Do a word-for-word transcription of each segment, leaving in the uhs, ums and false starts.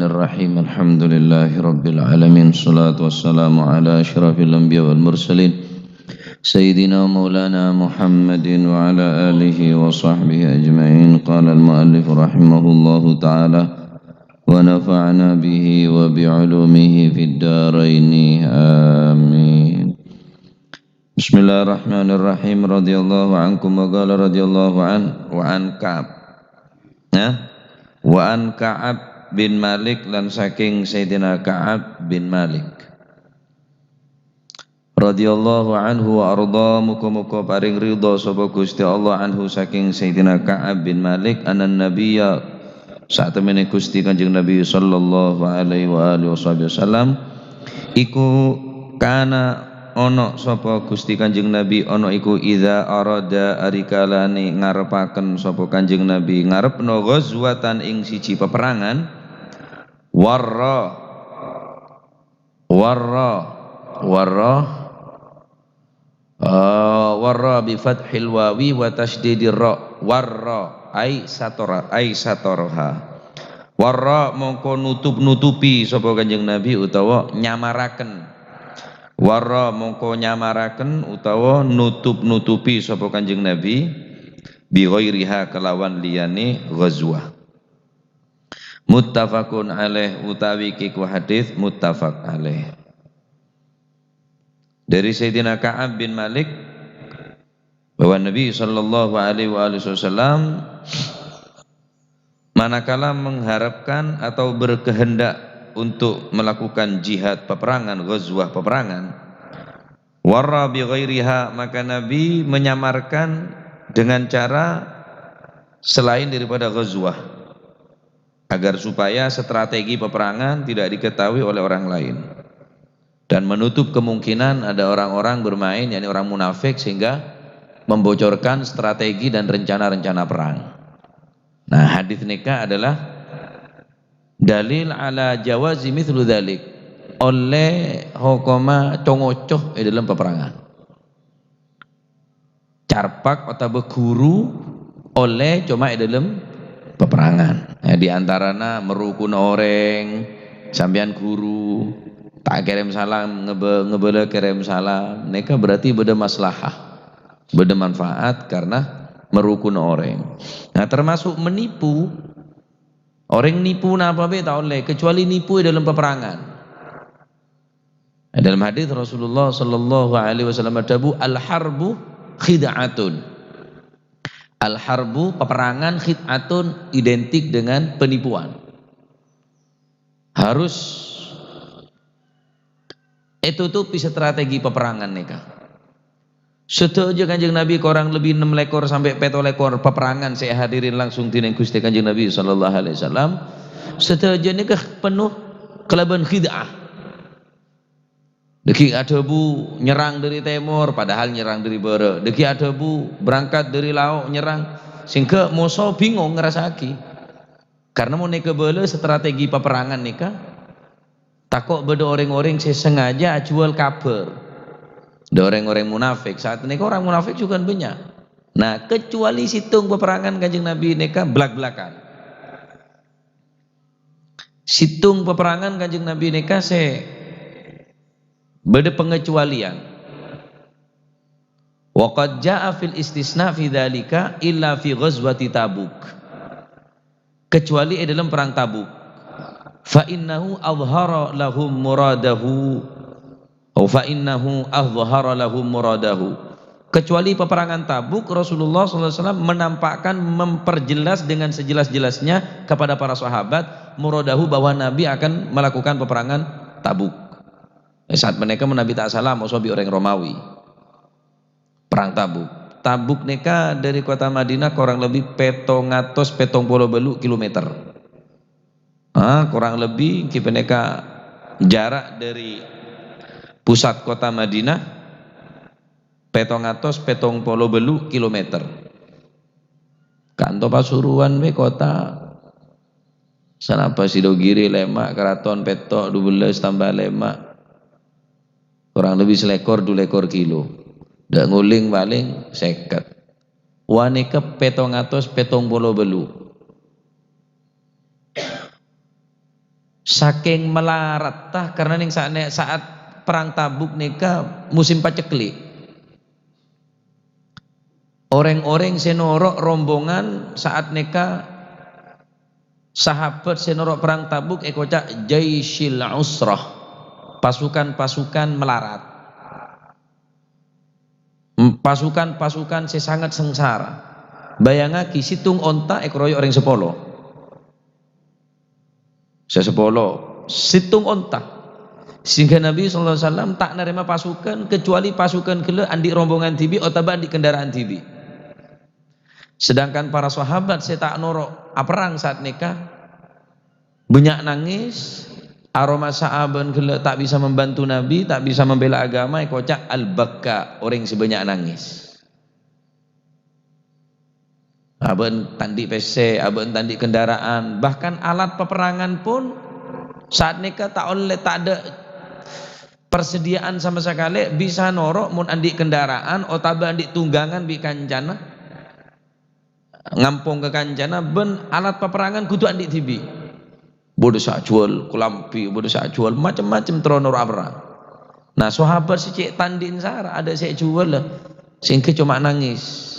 الرحيم. الحمد لله رب العالمين. الصلاة والسلام على أشرف الأنبياء والمرسلين. سيدنا مولانا محمد وعلى آله وصحبه أجمعين. قال المؤلف رحمه الله تعالى، ونفعنا به وبعلومه في الدارين. آمين. Bismillahirrahmanirrahim. Radhiyallahu ankum wa qala radhiyallahu an, wa an Ka'ab. Ya. Wa an Ka'ab bin Malik, lan saking Sayyidina Ka'ab bin Malik. Radhiyallahu anhu wa arda, muga-muga paring ridha sapa Gusti Allah anhu saking Sayyidina Ka'ab bin Malik, anan nabiyya, satemene Gusti Kanjeng Nabi sallallahu alaihi wa alihi wasallam, iku kana ono sapa Gusti Kanjeng Nabi, ono iku idza arada arikalane ngarepaken sapa Kanjeng Nabi ngarepno ghazwatan ing siji peperangan, warra, warra, warra, eh, warra bi fathil wawi wa tasdidir ra, warra, ai satora, ai satoroha. Warra mongko nutup-nutupi sapa Kanjeng Nabi utawa nyamaraken. Warra mongko nyamaraken utawa nutup-nutupi sapa Kanjeng Nabi bi ghairiha kelawan liyane ghazwah. Muttafaqun alaih, utawi kiku hadis muttafaq alaih. Dari Sayyidina Ka'ab bin Malik bahwa Nabi sallallahu alaihi wasallam manakala mengharapkan atau berkehendak untuk melakukan jihad peperangan, ghazwah peperangan, warra bi ghairiha, maka Nabi menyamarkan dengan cara selain daripada ghazwah, agar supaya strategi peperangan tidak diketahui oleh orang lain. Dan menutup kemungkinan ada orang-orang bermain, yakni orang munafik, sehingga membocorkan strategi dan rencana-rencana perang. Nah, hadis neka adalah dalil ala jawazi mithlu dzalik. Oleh hokoma congoco e dalam peperangan. Carpak otabâ ghuru oleh coma e dalam peperangan. Ya, di antarana merukun orèng, sampeyan ghuru, ta' kèrèm salam, ngebe-, ngabâlâ kèrèm salam. Neka berarti bâdâ maslahah, bâdâ manfaat karena merukun orèng. Nah, termasuk menipu. Orèng nipu napa bhâi ta' ollè, kecuali nipu è dâlem peperangan. Dalam hadis Rasulullah sallallahu alaihi wasallam adhâbu, "Al-harbu khid'atun." Al-harbu, peperangan, khid'atun, identik dengan penipuan. Harus ètutupi strategi peperangan nèka. Sadhâjâ Kanjeng Nabi korang lebbi ennem lèkor sampè' pètto lèkor peperangan sè èhadirin langsung dèning Ghustè Kanjeng Nabi sallallahu alaihi wasallam. Sadhâjâ nèka penuh kalabân khid'ah. Dhâggi' adhâbu nyerrang dâri tèmor, padahal nyerrang dâri bârâ'. Dhâggi' adhâbu berangkat dâri lao' nyerrang, sehingga moso bingung ngrasa'aghi. Karena mon èkabâlâ strategi paperangan nèka, tako' bâdâ orèng-orèng sè sengaja ajhuwâl kabhâr. Bâdâ orèng-orèng munafik. Saat nèka orang munafik juga banyak. Nah, kecuali sèttong paperangan Kanjeng Nabi nèka blak-blakan. Sèttong paperangan Kanjeng Nabi nèka sè bâdâ pangacualian. Wa qad jaa fil istisna fi dzalika illa fi ghazwati Tabuk. Kecuali è dâlem perang Tabuk. Fa innahu adhhara lahum muradahu. Oh, fa innahu adhhara lahum muradahu. Kecuali peperangan Tabuk, Rasulullah sallallahu alaihi wasallam menampakkan, memperjelas dengan sejelas-jelasnya kepada para sahabat muradahu, bahwa Nabi akan melakukan peperangan Tabuk. Eh, saat panèka mon Nabi ta' sala, moso bi' orèng Romawi. Perang Tabuk. Tabuk nèka dâri kota Madinah korang lebbi pètto ngatos pètto polo bâllu' kilometer. Ah, korang lebbi ènggi panèka jarak dâri pusat kota Madinah pètto ngatos pètto polo bâllu' kilometer. Kanto Pasuruan bhâi kota. Sanapa Sidogiri lèma', Karaton pètto', dubellâs tamba lèma'. Korang lebbi salèkor, du lèkor kilo. Dâ' ngoling palèng sèket. Wa nèka pètto ngatos pètto polo bâllu'. Sakèng malaradhâ, karna neng sa'ne-, sa'at Perang Tabuk nèka musim pacekli'. Orèng-orèng sè noro' rombongan sa'at nèka, sahabat sè noro' Perang Tabuk èkoca' Jaisyil Usrah, pasukan-pasukan malarat. Em, pasukan-pasukan sè sanget sangsara. Bâjângaghi, sèttong onta èkaroyok orèng sapolo. Sè sapolo, sèttong onta. Sehingga Nabi sallallahu alaihi wasallam ta' narèma pasukan, kecuali pasukan ghellâ' andi' rombongan dhibi' otabâ andi' kendaraan dhibi'. Sedangkan para sahabat sè ta' noro' aperrang sa'at nèka, bânnya' nangès, aromasa abâ'na ghellâ' ta' bisa membantu Nabi, ta' bisa membela agama, èkoca' al-bakka, orèng sè bânnya' nangès. Abâ'na ta' andi' pèssè, abâ'na ta' andi' kendaraan, bahkan alat peperangan pun sa'at nèka ta' ollè, tadâ' persediaan sama sakalè, bisa noro' mon andi' kendaraan otabâ andi' tunggangan bi' kancana, ngampong ka kancana, bân alat peperangan kodhu andi' dhibi'. Bâdâ sè ajhuwâl kalambhi, bâdâ sè ajhuwâl macem-macem terro noro' aperrang. Nah, sahabat sè cè' ta' andi' sara, adâ' sè ajhuwâl, sehingga coma nangès.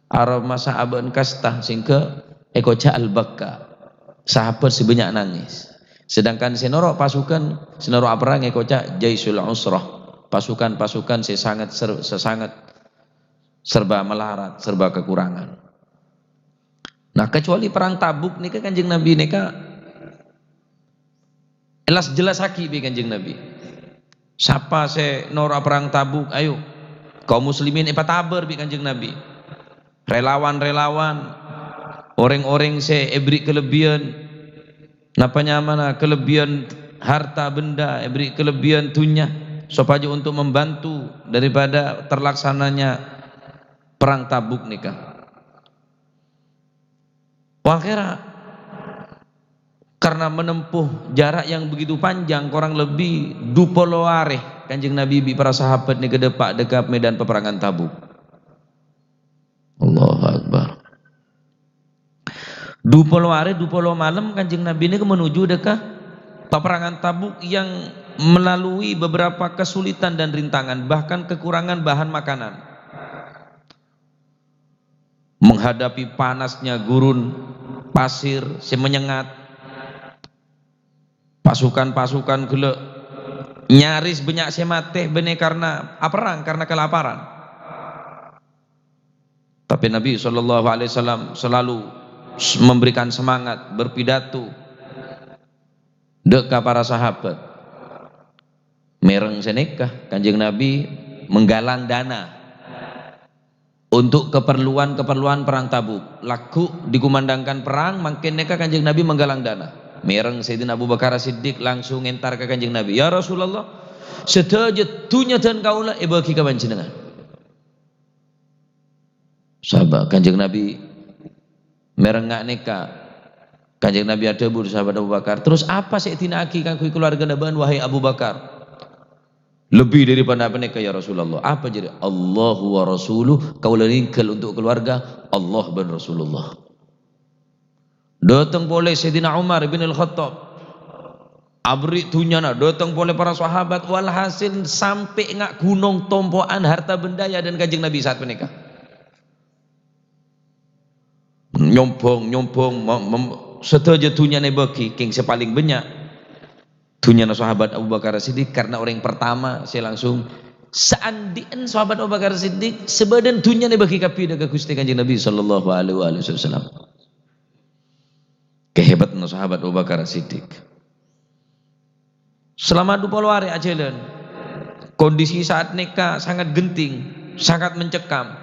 Aromasa abâ'na kasta, sehingga èkoca' al-bakka. Sahabat sè bânnya' nangès. Sedangkan sè noro' pasukan, sè noro' aperrang èkoca' Jaisyul Usrah. Pasukan-pasukan sè sanget ser-, sè sanget serba malarat, serba kekurangan. Nah, kecuali Perang Tabuk nèka Kanjeng Nabi nèka jelas-jelasaghi bi' Kanjeng Nabi. Sapa sè noro' Perang Tabuk, ayo. Kaum muslimin èpatabâr bi' Kanjeng Nabi. Relawan-relawan, orèng-orèng sè èberri' kalebbiyân, napa nyamana, kalebbiyân harta benda, èberri' kalebbiyân dhunnya, sopajâ untuk membantu daripada terlaksananya Perang Tabuk nèka. Akhèrra, karena menempuh jarak yang begitu panjang, kurang lebih dupolo arè, Kanjeng Nabi bi' para sahabat nèka dâpa' dâ' ka medan peperangan Tabuk. Allahu Akbar. Dupolo arè, dupolo malem Kanjeng Nabi nèka menuju dâ' ka peperangan Tabuk yang melalui beberapa kesulitan dan rintangan, bahkan kekurangan bahan makanan. Menghadapi panasnya gurun pasir sè menyengat, pasukan-pasukan ghellâ' nyaris bânnya' sè matè bânnè karena aperrang, karena kelaparan. Tapi Nabi sallallahu alaihi wasallam selalu s-, memberikan semangat, berpidato dâ' ka para sahabat. Mèreng sanèka, Kanjeng Nabi menggalang dana untuk keperluan-keperluan Perang Tabuk. Lagghu' dikumandangkan perang, mangkèn nèka Kanjeng Nabi menggalang dana. Mèreng Sayyidina Abu Bakar As-Siddiq langsung entar ka Kanjeng Nabi, "Ya Rasulullah, sadhâjâ dhunnya dân kaulâ èbâghi ka panjhennengngan." Sahabat Kanjeng Nabi mèreng nga' nèka. Kanjeng Nabi adhâbu dâ' sahabat Abu Bakar, "Terros apa sè èdina'aghi kaangghuy kalowarghâna bâ'na, wahai Abu Bakar?" "Lebbi dâri panèka, ya Rasulullah." "Apa jârèya?" "Allahu wa rasuluh, kaulâ nèngghâl untuk keluarga Allah bân Rasulullah." Dâteng polè Sayyidina Umar bin Al-Khattab. Aberri' dhunnyana, dâteng polè para sahabat, walhasil sampè' nga' ghunong tompo'an harta bendaya dân Kanjeng Nabi sa'at panèka. Nyombhong, nyombhong, mem-, mem-, sadhâjâ dhunnyana èbâghi, kèng sè palèng bânnya'. Dhunnyana sahabat Abu Bakar Siddiq karena orèng pertama sè langsung, saandi'en sahabat Abu Bakar Siddiq, sabâdhân dhunnyana èbâghi kabbhi dâ' ka Ghustè Kanjeng Nabi sallallahu alaihi wasallam. Kahebatanna sahabat Abu Bakar Siddiq. Selama dupolo arè ajhâlân, kondisi sa'at nèka sangat genting, sangat mencekam.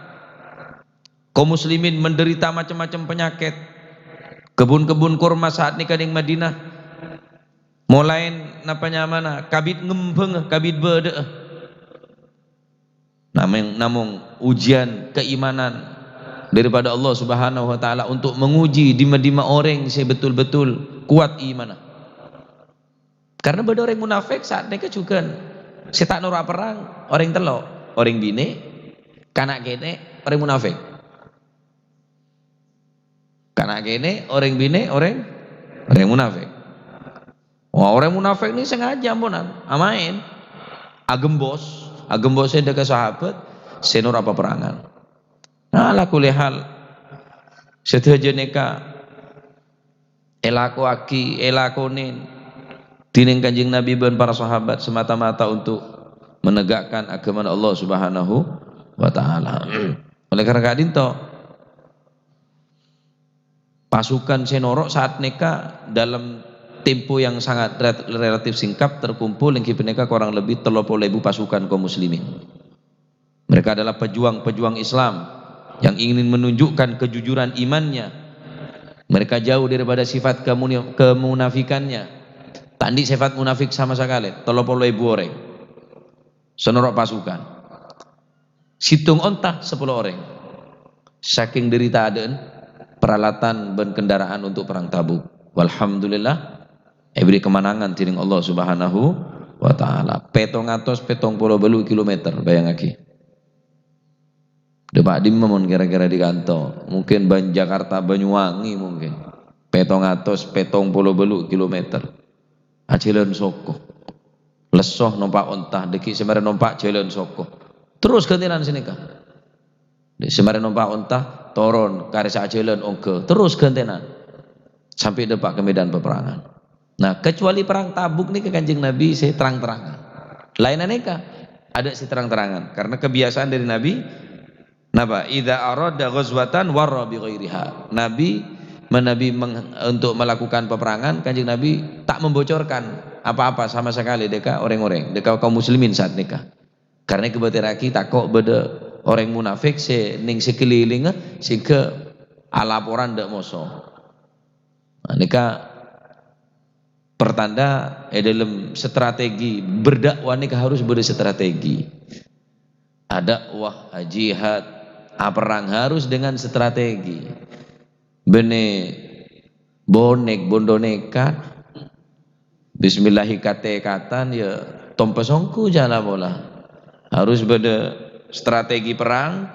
Kaum muslimin menderita macem-macem panyakèt. Kebun-kebun kurma sa'at nèka neng Madinah molaè napa nyamana, kabit ngembhâng, kabit bâdâ'â. Namong, namong ujian keimanan daripada Allah Subhanahu wa Ta'ala untuk menguji dimma-dimma orèng sè betul-betul kuat imanna. Karena bâdâ orèng munafik sa'at nèka jhughân sè ta' noro' aperrang, orèng tello', orèng binè', kana' kènè', orèng munafik. Kana' kènè', orèng binè', orèng, orèng munafik. Orèng munafik nè sengaja amponan, amaèn. Agembos, agembos sè dâ' ka sahabat, sè noro' paperangan. Nah, ala kulli hal, sadhâjâ nèka èlakowaghi, èlakonè dhinèng Kanjeng Nabi bân para sahabat semata-mata untuk menegakkan agamana Allah Subhanahu wa Ta'ala. Oleh karena ka'dhinto, pasukan sè noro' saat nèka dalam tempo yang sangat re-, relatif singkat terkumpul, èngghi panèka kurang lebih tello polo èbu pasukan kaum muslimin. Mereka adalah pejuang-pejuang Islam yang ingin menunjukkan kejujuran imannya. Mereka jauh daripada sifat kemuni-, kemunafikannya. Ta' andi' sifat munafik sama sekali. Tello polo èbu orèng. Sè noro' pasukan. Sèttong onta, sapolo orèng. Saking dâri tadâ'en peralatan bân kendaraan untuk perang Tabuk. Walhamdulillah, èbherri' kemenangan dhinèng Allah Subhanahu wa Ta'ala. Pètong atos pètong polo bâllu' kilometer, bâjângaghi. Dâpa' dimma mon kèra-kèra dâri kanto? Mungkin bân Jakarta Banyuwangi mungkin. Pètong atos pètong polo bâllu' kilometer. Ajhâlân soko. Lesso nompa' onta, dâgghi' sè marè nompa' jhâlân soko. Terros ghântènan sanèka. Dâgghi' sè marè nompa' onta, toron, karè sè ajhâlân ongghâ. Terros ghântènan. Sampè' dâpa' ka medan peperangan. Nah, kecuali perang Tabuk nèka Kanjeng Nabi sè terang-terangan. Laènna nèka, adâ' sè terang-terangan. Karena kebiasaan dâri Nabi, napa? "Idza arada ghazwatan warra bi ghairiha." Nabi, menabi meng-, untuk melakukan peperangan, Kanjeng Nabi ta' membocorkan apa-apa sama sekali dâ' ka orèng-orèng, dâ' ka kaum muslimin saat nèka. Karena èkabâtèrraghi tako' bâdâ orèng munafik sè nèng sakalèlèngnga sehingga alaporan dâ' moso. Nah, nèka pertanda è dâlem strategi berdakwah nèka harus bâdâ strategi. Adakwah, jihad, aperrang harus dengan strategi. Bânnè bonèk, bondo nekat. Bismillahi kate-katan, ya, tompa songku jala pola. Harus bâdâ strategi perang,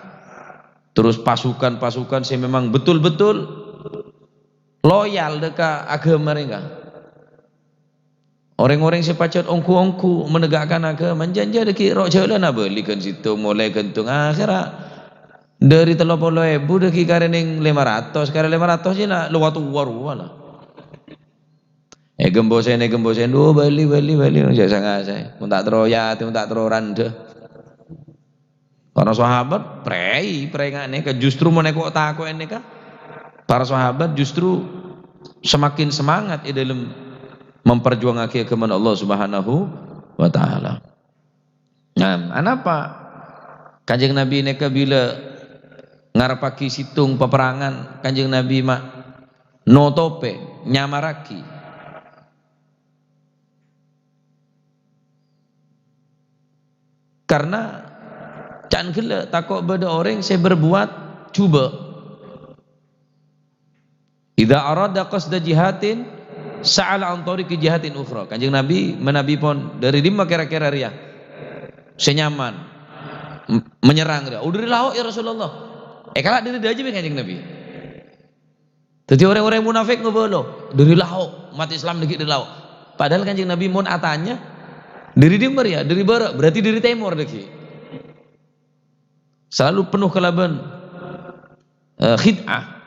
terros pasukan-pasukan sè memang betul-betul loyal dâ' ka aghâma rèngka. Orèng-orèng sè pajhât ongghu-ongghu menegakkan aghâma, jhânjhâ dâgghi' ro' jhâlân abâli ghân sèttong, molaè ghântung, akhèrra dâri tello polo èbu dâgghi' karè nèng lèma ratos, karè lèma ratos jiyâ la-, lowa towa rowa la. Ègembosèn, ègembosèn, "Duh, bâli, bâli, bâli," jhâ' sanga-saè. Mon ta' terro yâ atè, mon ta' terro randhâ. Para sahabat prèi, prènga'na ka justru mon èko'-tako'è nèka, para sahabat justru semakin semangat è dâlem memperjuangaghi aghâmana Allah Subhanahu wa Ta'ala. Nah, anapa Kanjeng Nabi nèka bilâ ngarebbhâghi sèttong paperangan, Kanjeng Nabi ma' notopè, nyamarraghi? Karna can ghellâ' tako' bâdâ orèng sè berbuat jhubâ'. "Idza arada qasda jihatin, sa'ala an tariqi jihatin ukhra." Kanjeng Nabi, manabi pon, "Dâri dimma kèra-kèra rèya sè nyaman m-, menyerang rèya?" "Oh, dâri lao', ya Rasulullah." Èkala' dâri dâjâ bi' Kanjeng Nabi. Dhâddhi, orèng-orèng munafik ngobâlâ, "Dâri lao', umat Islam dâgghi' dâri lao'." Padahal Kanjeng Nabi mon atanya, "Dâri dimma rèya?" "Dâri bârâ'," berarti dâri tèmor dâgghi'. Selalu penuh kalabân, eh, khid'ah.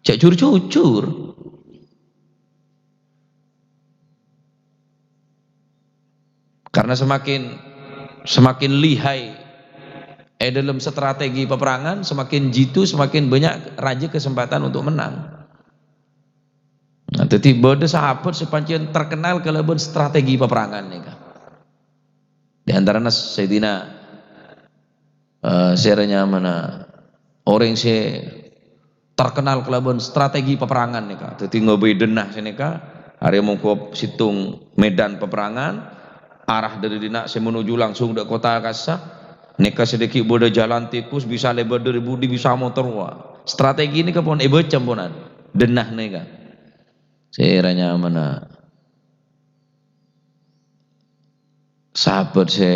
Jhâ' jur-jujur. Karena semakin, semakin lihai è dâlem strategi peperangan, semakin jitu, semakin bânnya' rajâ kesempatan untuk menang. Nah, dhâddhi bâdâ sahabat sè pancèn terkenal kalabân strategi peperangan nèka. Di antarana Sayyidina Eh, sè arè nyamana orèng sè terkenal kalabân strategi peperangan nèka. Dhâddhi ngobâi dâna sè nèka, arè mongghu sèttong medan peperangan, arah dâri dinna' sè menuju langsung dâ' kota kassa, nèka sè dâgghi' bâdâ jhâlân tikus, bisa lèbât dâri budi, bisa motor, wah. Strategi nèka pon èbâca ponan, dâna nèka. Sè arè nyamana sahabat sè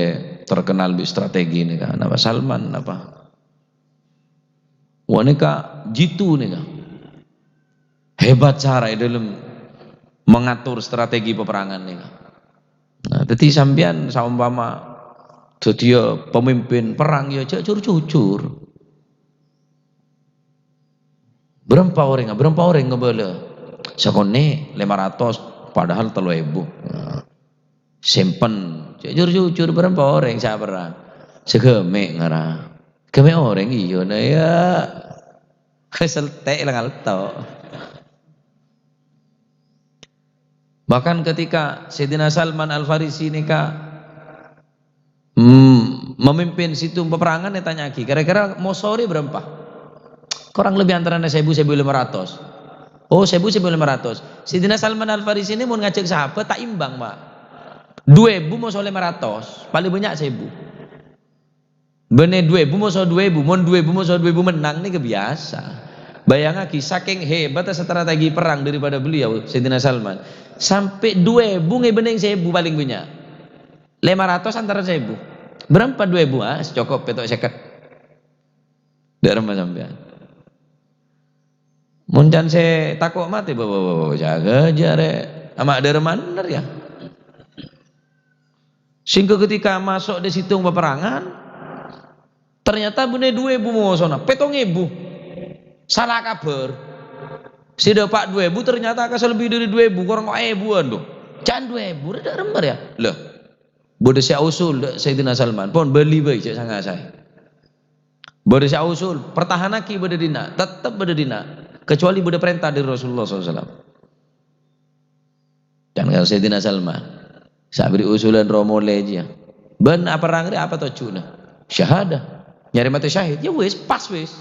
terkenal bi' strategi nèka, napa Salman napa? Wah, nèka jitu nèka. Hebat cara è dâlem mengatur strategi peperangan nèka. Nah, dhâddhi sampèyan saompama dhâddhiyâ pemimpin perang, ya jhâ' jur-jujur. Bârâmpa orèngnga? Bârâmpa orèng ngabâlâ? Sakonè' lèma ratos, padahal tello èbu. Nah, simpen. Jhâ' jur-jujur, bârâmpa orèng sè aperrang? Saghâmè' ngara. Ghâmè' orèng, iyâ, na, ya. Seltè' la ngalto. Bahkan ketika Sayyidina Salman Al-Farisi nèka, mm, memimpin situng peperangan, ètanya'aghi, "Kira-kira moso rè bârâmpa?" "Kurang lebih antarana sèbu, sèbu lèma ratos." "Oh, sèbu, sèbu lèma ratos." Sayyidina Salman Al-Farisi nèka mon ngajhâk sahabat ta' imbang, Pak. Du èbu moso lèma ratos, palèng bânnya' sèbu. Bânnè du èbu moso du èbu, mon du èbu moso du èbu mennang nèka biyasa. Bayangaghi, sakèng hebatta strategi perang daripada beliau, Sayyidina Salman. Sampè' du èbu ngèbânnè sèbu palèng bânnya'. Lèma ratos antara sèbu. Bârâmpa du èbu, ah? Cokop pèto' sèket. Dâ'remma sampèyan. Mon can sè tako' matè, bo, bo, bo, bo, jaga jârè. Ama' dâ'remma bhender, ya. Sehingga ketika masuk di situng peperangan, ternyata bânnè du èbu mosona, pètto èbu. Sala kabhâr. Sè dâpa' du èbu ternyata ka sè lebbi dâri du èbu, korang kok èbuwân, do. Can du èbu, rè dâ'remma, ya. Lah, bâdâ sè ausul dâ' Sayyidina Salman, "Pon, bâli bhâi, jhâ' sanga-saè." Bâdâ sè ausul, "Pertahanaghi bâdâ dinna', tettep bâdâ dinna', kecuali bâdâ parènta dâri Rasulullah sallallahu alaihi wasallam." Can ka Sayyidina Salman. Sè aberri' usulan rowa molè jiyâ. Bân aperrang rè apa tojjhuna? Syahadah. Nyarè matè syahid. Ya wis, pas wis.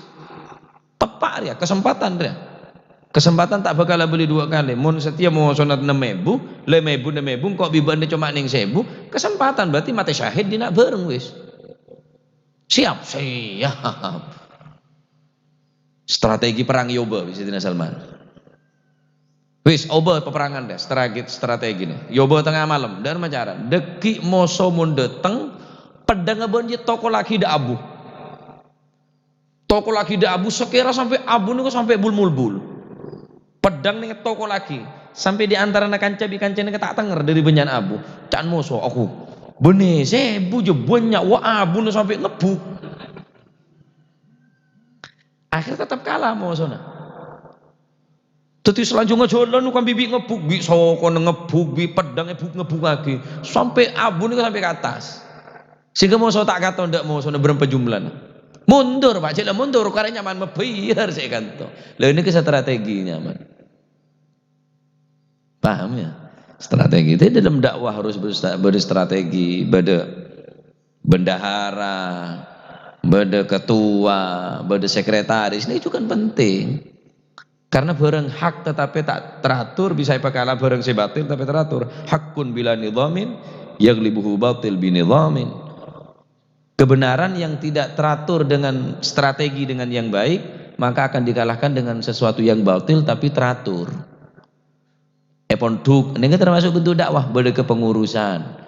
Teppa' rèya, kesempatan rèya. Kesempatan ta' bhâkal abâli duwâ' kalè. Mon satèya mosona nem èbu, lèma èbu, nem èbu, engko' bi' bâ'na coma nèng sèbu, kesempatan berarti matè syahid dinna' bhâreng wis. Siap, siap. Strategi perang èobâ bi' Sayyidina Salman. Wis, obâ peperangan dâ, strategi, strategina. Èobâ tengnga malem, dâ'remma cara. Dhâggi' moso mon dâteng, peddhângnga bân jiyâ tokollaghi dâ' abu. Tokollaghi dâ' abu, sakèra sampè' abu nèko sampè' bul-mulbul. Peddhâng nèko tokollaghi. Sampè' di antarana kanca bi' kanca nèko ta' tengnger dâri bânnya'na abu. Can moso, aku. Bânnè sèbu jiyâ bânnya', wa, abuna sampè' ngebbhu. Akhirnya tetep kala mosona. Dhâddhi salanjhângnga jhâlân kan bi' ngebbhu, bi' sokona ngebbhu, bi' peddhâng èbhu-, ngebbhungaghi. Sampè' abu nèko sampè' ka attas. Sehingga moso ta' katon dâ' mosona bârâmpa jumlana. Mondur, Pak, jhâ' la mondur, karè nyaman mabâyâr sè kanto. Lah, nèko strategi nyaman. Paham, ya? Strategi. Jadi, dalam dakwah harus bersta-, bâdâ strategi, bâdâ bendahara, bâdâ ketua, bâdâ sekretaris. Ini juga penting. Karena bârâng hak tetapi ta' teratur bisa èpakala bârâng sè batil tapi teratur. Haqqun bila nidhamin yaghlibuhu batil binidhamin. Kebenaran yang tidak teratur dengan strategi dengan yang baik, maka akan dikalahkan dengan sesuatu yang batil tapi teratur. È pondhuk, nèko termasuk bentuk dakwah, bâdâ kepengurusan.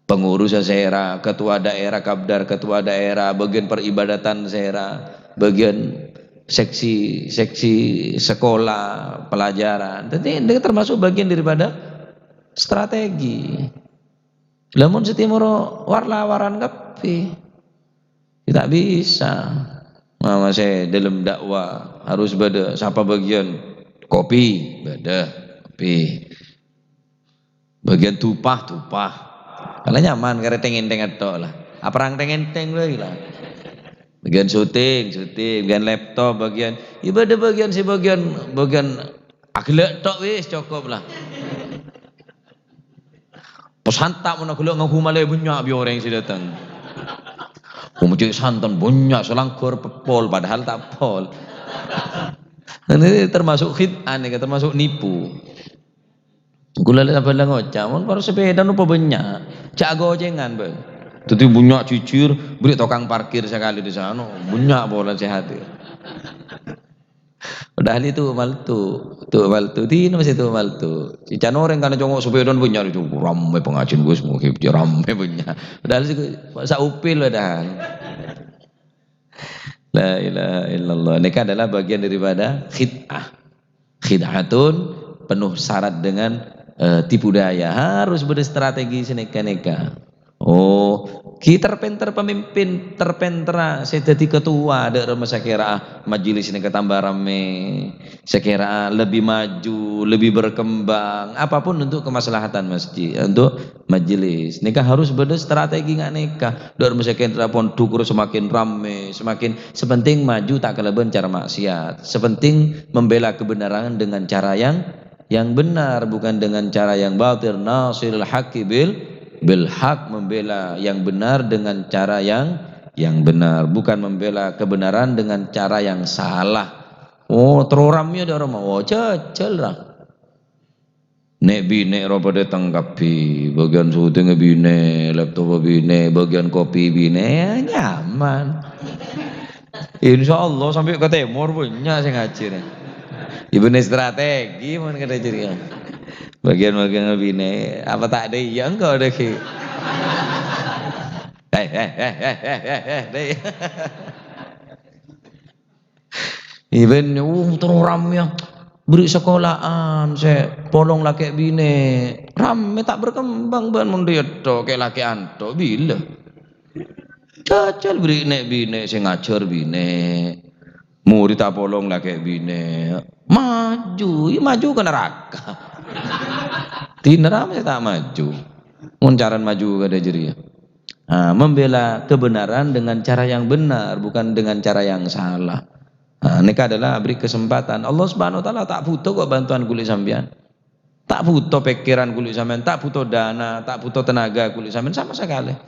Pengurus sèra, ketua daerah kabdar, ketua daerah, bagian peribadatan sèra, bagian seksi, seksi sekolah, pelajaran. Jadi, ini termasuk bagian daripada strategi. Lah, mon sè timoro war-lawaran kabbhi. Ya, ta' bisa. Mama sè dâlem dakwah harus bâdâ sapa bagian kopi, bâdâ kopi. Bagian dupah, dupah. Karena nyaman, karena teng-enteng tok lah. Aperrang teng-enteng bhâi lah. Bagian syuting, syuting, bagian laptop, bagian, ya bâdâ bagian sè bagian, bagian aghellâ' tok wis cokop lah. Pas santa' mon aghellâ' ngangghuy malè bânnya' bi' orèng sè dâteng. Wong cè' santen bânnya' sè langghâr pe-, pol, padahal ta' pol. Ini termasuk khid'ah, ini termasuk nipu. Kaulâ lè sampèyan la ngoca', mon para sepeda nopo bânnya', jhâ' gocèngan, bhâi. Dhâddhi bânnya' jhijhir, bâri' tokang parkir sakalè di sana, bânnya' polana sè hadir. Padahal itu palsu, itu palsu, dino masih itu palsu. Sè can orèng kan congok sepeda bânnya' itu, rammè pengajian wis muhib, rammè bânnya'. Padahal sè, saupil padahal. La ilaha illallah. Nèka adalah bagian daripada khid'ah. Khid'atun penuh syarat dengan, eh, tipu daya. Harus bâdâ strategi sè nèka-nèka. Oh, ghi' ter-pènter pemimpin, ter-pènterra sè dhâddhi ketua dâ' remma sè kèra'a majelis nèka tamba rammè, sè kèra'a lebih maju, lebih berkembang, apapun untuk kemaslahatan masjid, untuk majelis. Nèka harus bâdâ strategi nga' nèka. Dâ' remma sè kèra'a pon dhukur semakin rammè, semakin, sepenting maju ta' kalabân cara maksiat. Sepenting membela kebenaran dengan cara yang yang benar, bukan dengan cara yang batil. Nasiril haqqi bil, bil haq, membela yang benar dengan cara yang, yang benar, bukan membela kebenaran dengan cara yang salah. Oh, terro rammè dâ' remma. Oh, jhâjhâl, ra. Nè'-binè' rowa padâ tang kabbhi, bâgiyân syuting binè', laptop binè', bâgiyân kopi binè', ya, nyaman. Insyaallah sampè' ka tèmor bânnya' sè ngajhi, nè. Ibâna strategi mon kadhâ' jârèya. Bâgiyân-bâgiyân binè', apa ta' dâ' iyâ engko' dâ' ghi'. Eh, eh, eh, eh, eh, eh, eh, dâ' iyâ. Ibâna, uh, terro rammè, ya. Bâri' sakola'an sè polong lakè' binè'. Rammè ta' berkembang bân mon dâ' iyâ tho kè lakè'an tho, bilâ. Jhâjhâl bâri' nè'-binè' sè ngajhâr binè'. Morèdda apolong lakè' binè'. Maju, ya maju ka naraka. Dinah ra sè ta' maju. Mon carana maju kadhâ' jârèya. Ah, membela kebenaran dengan cara yang benar, bukan dengan cara yang salah. Ah, nèka adalah abri' kesempatan. Allah Subhanahu wa Ta'ala ta' buto kok bantuan kulâ sampèyan. Ta' buto pèkkèran kulâ sampèyan, ta' buto dana, ta' buto tenaga kulâ sampèyan sama sakalè.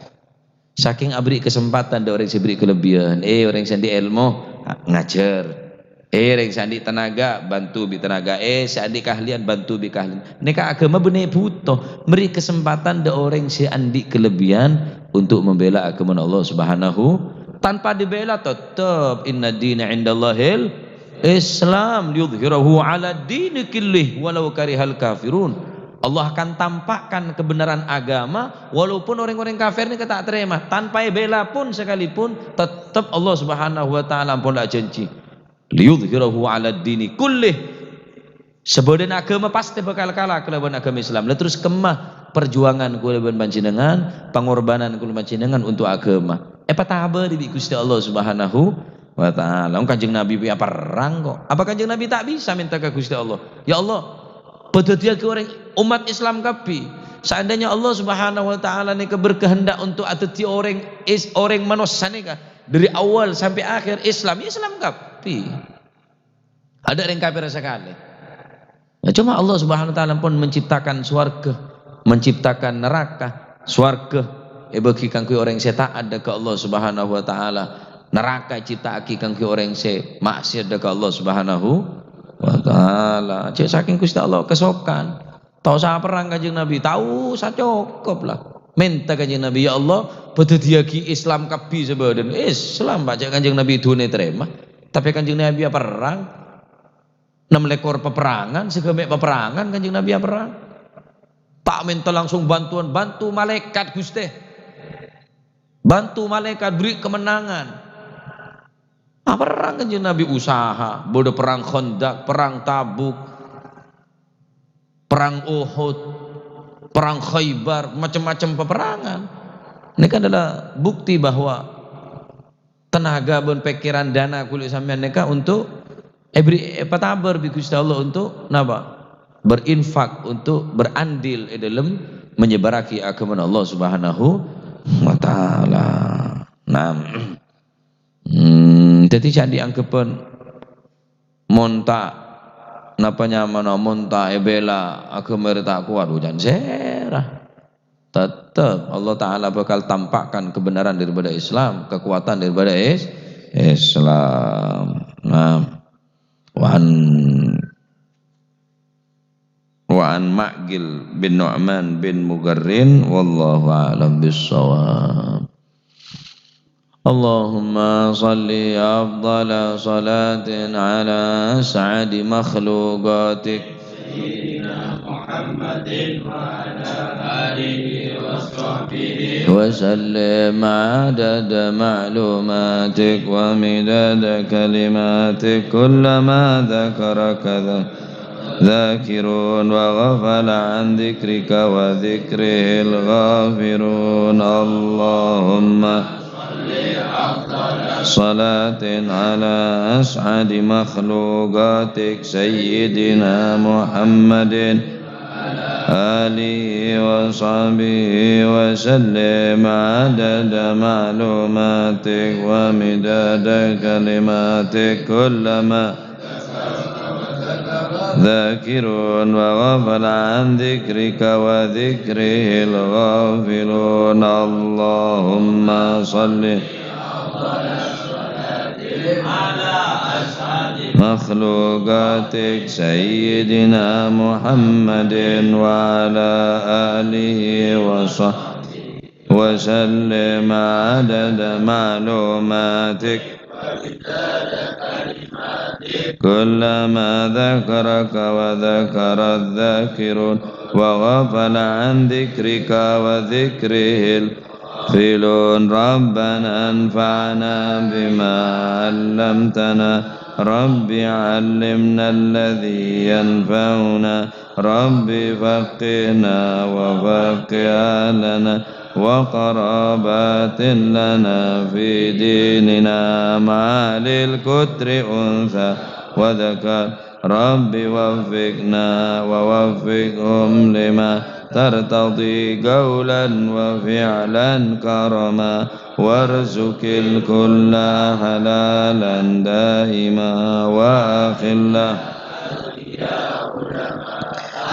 Sakèng abri' kesempatan dâ' orèng sè bâri' kalebbiyân. Eh, orèng sè andi' èlmo, ngajhâr. Eh, orèng sè andi' tenaga, bantu bi' tenaga. Eh, sè andi' kaahliyan, bantu bi' kaahliyan. Nèka aghâma bânnè buto, mèrè kesempatan dâ' orèng sè andi' kalebbiyân untuk membela aghâmana Allah Subhanahu. Tanpa dibela, tetep, "Inna dina indallahil Islam, liyudhhirahu 'ala dini kullih walau karihal kafirun." Allah akan tampakkan kebenaran agama walaupun orèng-orèng kafir nèka ta' tarèma, tanpa èbela pun sekalipun, tetep Allah Subhanahu wa Ta'ala ampon la ajhânjhi, "Liyudhhirahu 'ala dini kullih." Sabâdhâna aghâma pastè bhâkal kala kalabân aghâma Islam. Lah terros kemma perjuangan kulâ bân panjhennengngan, pangorbanan kulâ panjhennengngan untuk aghâma? Èpatabâri bi' Ghustè Allah Subhanahu wa Ta'ala. Wong Kanjeng Nabi bi' aperrang kok. Apa Kanjeng Nabi ta' bisa mènta ka Ghustè Allah, "Ya Allah, padhâddhiyâghi orèng, umat Islam kabbhi." Seandainya Allah Subhanahu wa Ta'ala nèka berkehendak untuk adhâddhi orèng is-, orèng manossa nèka, dâri awal sampè' akhèr Islam, ya Islam kabbhi. Adâ' rèng kafir sakalè. Nah, coma Allah Subhanahu wa Ta'ala pon menciptakan sowarghâ, menciptakan naraka. Sowarghâ èbâghi kaangghuy orèng sè ta'at dâ' ka Allah Subhanahu wa Ta'ala. Naraka ècipta'aghi kaangghuy orèng sè maksiat dâ' ka Allah Subhanahu wa Ta'ala. Jhâ' sakèng Ghustè Allah kasokan. Ta' osa aperrang Kanjeng Nabi, ta' osa, cokop la. Mènta Kanjeng Nabi, "Ya Allah, padhâddhiyâghi Islam kabbhi sabâdhâna." Islam, pajhât Kanjeng Nabi dhunè tarèma. Tapè Kanjeng Nabi aperrang. Ennem lèkor paperrangan, sè ghâmè' paperrangan Kanjeng Nabi aperrang. Ta' mènta langsung bantuan, "Bantu malaèkat, Ghustè. Bantu malaèkat, beri kemenangan." Aperrang Kanjeng Nabi usaha, bâdâ perang Khandaq, perang Tabuk, perang Uhud, perang Khaybar, macem-macem peperangan. Ini kan adalah bukti bahwa tenaga bân pèkkèran dana kulâ sampèyan nèka untuk èbri-, èpatabâr bi' Ghustè Allah untuk napa? Berinfak, untuk berandil è dâlem menyebaraghi aghâmana Allah Subhanahu wa Ta'ala. Nah, hmm, dhâddhi jhâ' dianggeppan mon ta', napa nyamana, mon ta' èbela aghâma rèya ta' kowat, jhân sèra. Tetep Allah Ta'ala bakal tampakkan kebenaran daripada Islam, kekuatan daripada Is-, Islam. Nah, wa an, wa an Ma'qil bin Nu'man bin Muqarrin, wallahu a'lam bissawab. اللهم صل أفضل صلاة على أسعد مخلوقاتك سيدنا محمد وعلى آله وصحبه وسلم عدد معلوماتك ومداد كلماتك كلما ذكرك ذكرك الذاكرون وغفل عن ذكرك وذكره الغافلون. اللهم صلاة على أسعد مخلوقاتك سيدنا محمد آله وصحبه وسلم عدد معلوماتك ومداد كلماتك كلما ذاكرون وغفل عن ذكرك وذكره الغافلون. اللهم صل مخلوقاتك سيدنا محمد وعلى آله وصحبه وسلم عدد معلوماتك كلما ذكرك وذكر الذاكرون وغفل عن ذكرك وذكره الغافلون. ربنا انفعنا بما علمتنا. رب علمنا الذي ينفعنا. رب فقهنا وفقه أهلنا وقرابات لنا في ديننا مع أهل القطر أنثى وذكر. رب وفقنا ووفقهم لما ترتضي قولا وفعلا كرما وارزق الكل حلالا دائما وأخلا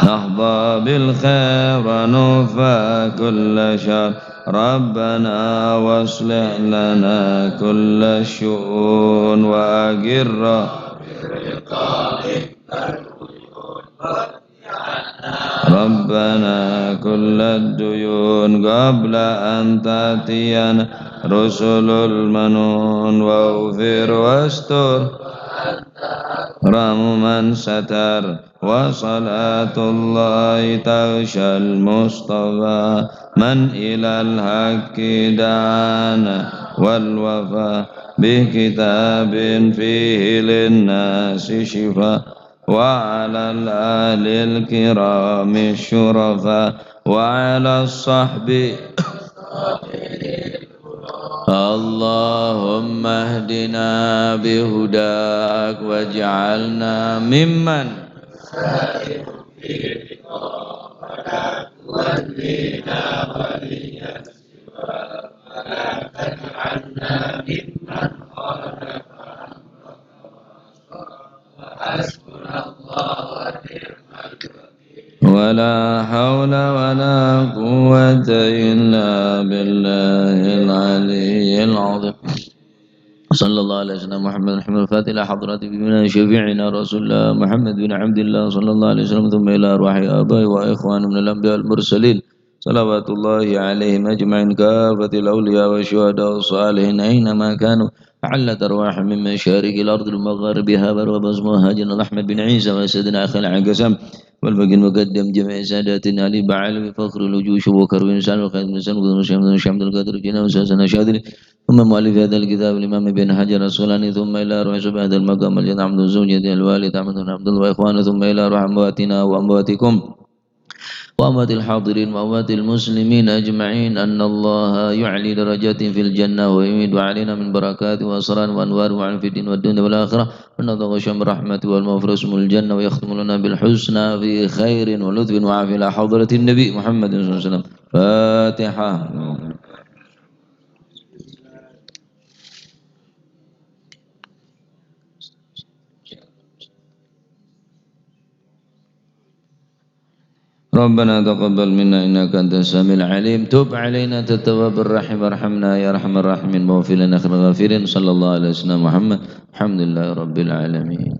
نحظى بالخير ونوفى كل شر. ربنا واصلح لنا كل الشؤون وأقر ربنا كل الديون قبل أن تأتينا رسل المنون واغفر واستر أكرم من ستر. وصلاة الله تغشى المصطفى من إلى الحق دعانا والوفا بكتاب فيه للناس شفاء وعلى الآل الكرام الشرفاء وعلى الصحب. اللهم اهدنا بهداك واجعلنا ممن ولا حول ولا قوة إلا بالله العلي العظيم. صلى الله على سيدنا محمد، محمد الفاتح لحضرة بنا شفيعنا رسول الله محمد بن عبد الله صلى الله عليه وسلم، ثم إلى أرواح آبائه وإخوانه من الأنبياء والمرسلين، صلوات الله عليهم أجمعين، كافة الأولياء والشهداء والصالحين أينما كانوا، حلت أرواحهم من مشارق الأرض لمغاربها، بروا بصمها جنة أحمد بن عيسى وسيدنا أخي العقسم والفقيه المقدم جميع ساداتنا علي بعلوي فخر الوجوه شبوك روي سالم الخير بن سالم بن شمس بن شمس القادر جنة وساسنا شاذلي ثم مؤلف هذا الكتاب الإمام ابن حجر العسقلاني، ثم إلى أرواح صاحب هذا المقام الجليل عبد الزوجة الوالد أحمد بن عبد الله وإخوانه، ثم إلى أرواح أمواتنا وأمواتكم وأموات الحاضرين وأموات المسلمين أجمعين، أن الله يعلي درجاتهم في الجنة ويمد علينا من بركات وأسرار وأنوار وعلوم في الدين والدنيا والآخرة، وأن يتغشاهم برحمته والمغفرة ويسكنهم الجنة ويختم لنا بالحسنى في خير ولطف وعافية إلى حضرة النبي محمد صلى الله عليه وسلم. فاتحة. ربنا تقبل منا إنك أنت السميع العليم، تب علينا أنت التواب الرحيم، وارحمنا يا أرحم الراحمين، واغفر لنا خير الغافرين. صلى الله على سيدنا محمد، الحمد لله رب العالمين.